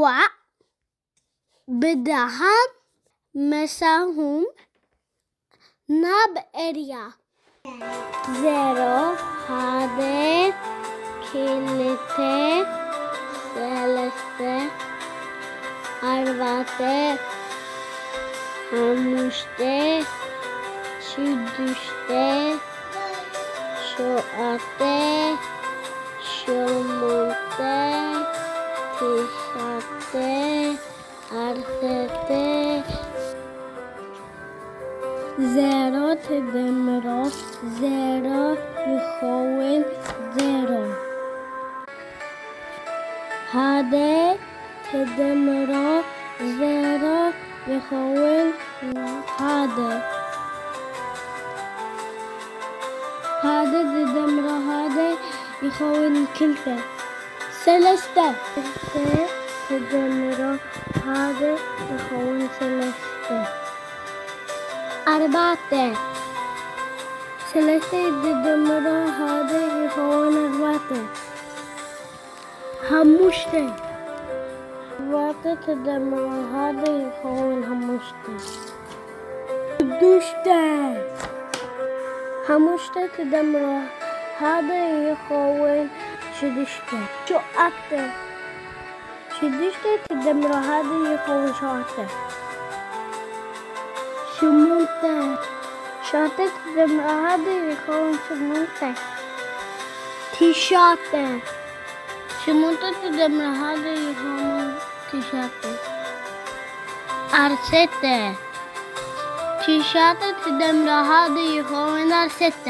ዋዕ ብደሓን መሳኹም ናብ ኤርያ። ዜሮ፣ ሓደ፣ ክልተ፣ ሰለስተ፣ ኣርባዕተ፣ ሓሙሽተ፣ ሽዱሽተ፣ ሸውዓተ፣ ሸሞንተ፣ ትሽዓተ፣ ዓሰርተ። ዜሮ ትደምሮ ዜሮ ይኸውን ዜሮ። ሓደ ትደምሮ ዜሮ ይኸውን ሓደ። ሓደ ትደምሮ ሓደ ይኸውን ክልተ። ሰለስተ። ክልተ ትደምሮ ሓደ ይኸውን ሰለስተ። ኣርባዕተ። ሰለስተ ትደምሮ ሓደ ይኸውን ኣርባዕተ። ሓሙሽተ። ኣርባዕተ ትደምሮ ሓደ ይኸውን ሓሙሽተ። ሽዱሽተ። ሓሙሽተ ትደምሮ ሓደ ይኸውን ሽዱሽተ። ሸውዓተ። ሽዱሽተ ትደምሮ ሓደ ይኸውን ሸውዓተ። ሸሞንተ። ሸውዓተ ትደምሮ ሓደ ይኸውን ሸሞንተ። ትሽዓተ። ሸሞንተ ትደምሮ ሓደ ይኸውን ትሽዓተ። ዓሰርተ። ትሽዓተ ትደምሮ ሓደ ይኸውን ዓሰርተ።